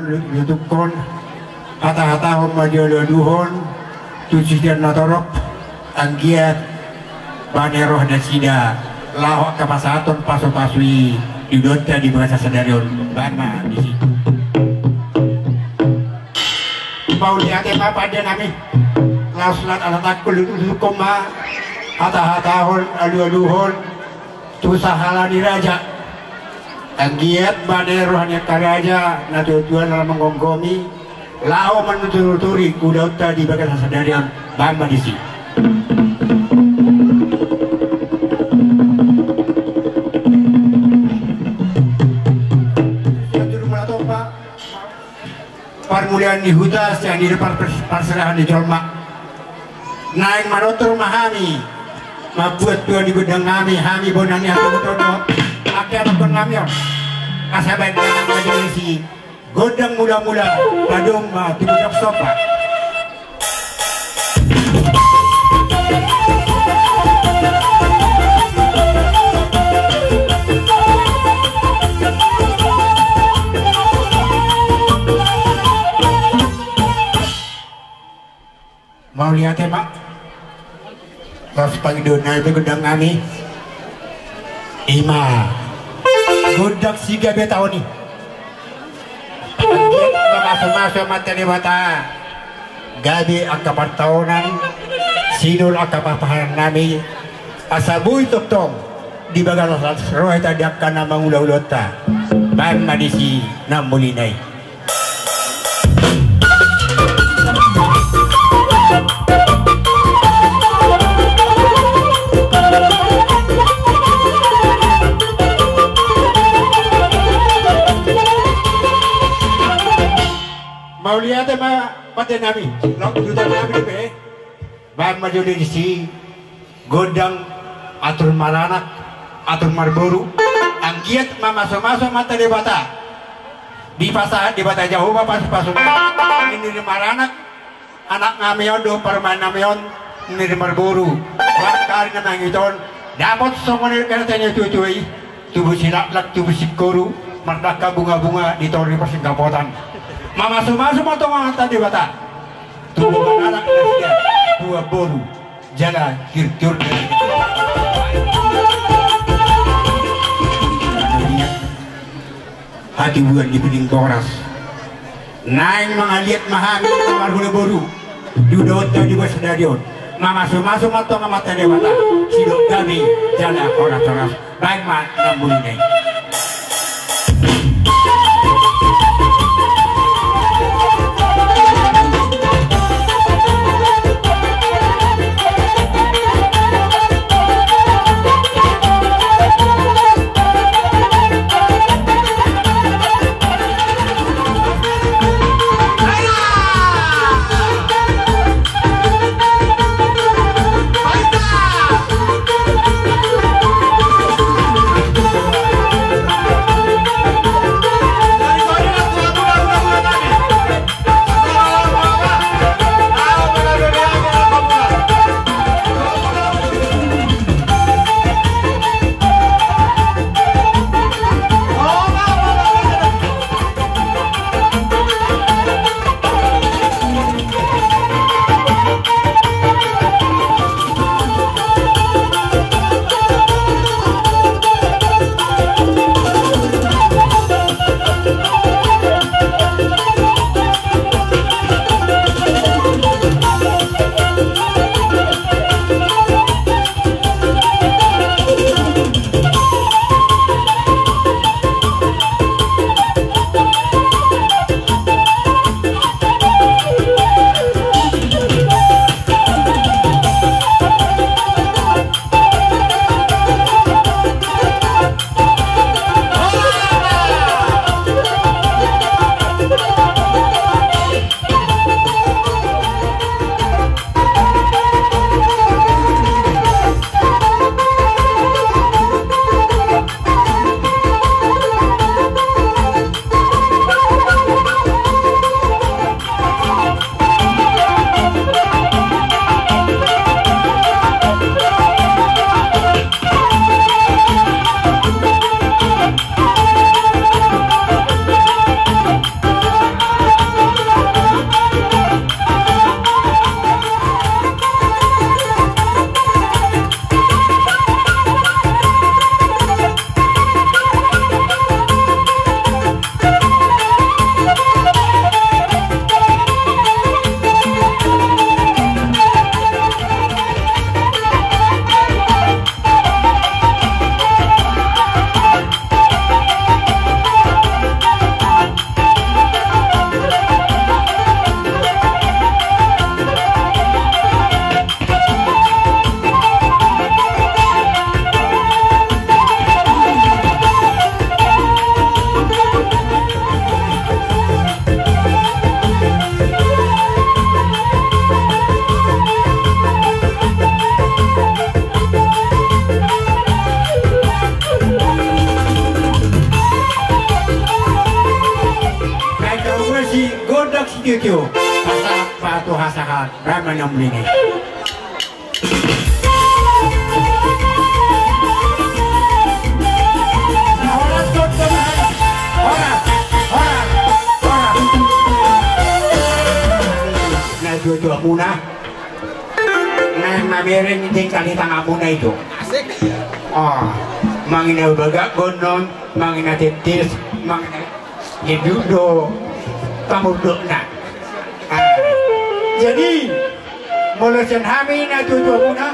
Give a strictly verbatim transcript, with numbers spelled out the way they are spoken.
Lutukkon, hata-hatahon ma di alualuhon tu sitian na torop, anggiat bane roha nasida laho angka pasahathon pasupasu i di ulaonta di bagasan sadari on. Baen ma disi. Mauliate ma pande nami. Laos lan ala tangkol, lutukkon ma, hata-hatahon, alualuhon tu sahala ni raja. Anggiat bane roha ni angka raja na tuatua na manggomgomi laho manuturi-nuturi ulaonta di bagasan sadari on. Baen ma disi. Parmulian ni huta sian i do par-, parserahan ni jolma. Naeng manortor ma hami mambuat tua ni gondang nami, hami bona ni hami bototo. Angka bototo nami on, asa baen ma disi gondang mula-mula, padomu ma tu gondang somba. Mauliate ma. Laos pangidoan nami tu gondang nami. Ima gondang si gabe taon i. Anggiat mamasumasu Amanta Debata gabe angka partaonan, sinur angka parpaharan nami, asa boi tongtong di bagasan roha hita di angka na mangula ulaonta. Baen ma disi na muli na i. Mauliate ma pande nami, laos duta nami dope. Baen ma jolo disi gondang atur maranak, atur marboru, anggiat mamasumasu Amanta Debata. Dipasahat Debata Jahowa pasupasu ni niri maranak, anak nami on dohot parumaen nami on, niri marboru. Bangkari na mangihut on, dapot songon i kata ni tuatua i. Tubu silaklak, tubu singkoru, mardangka bungabunga di toru ni parsingkapotan. Mamasumasu ma tongtong Amanta Debata tu boru anak nasida, boru boru, jala girgir. Hatibuan di pining boras. Naeng mangaliat ma hami marhula boru di ulaonta di bagasan sadari on. Mamasumasu ma tongtong Amanta Debata, sidok gabe jala horas-horas. Baen ma na muli na i. Rama na muli ni. Horas, horas, horas, horas. Na tuatua muna. Na mamereng di tengah tengah muna itu. Asik. Oh, mangina bagak gonon, mangina tetis, mangina Jadi do pamurdokna. Ah, jadi molo sian hami na tuatua muna,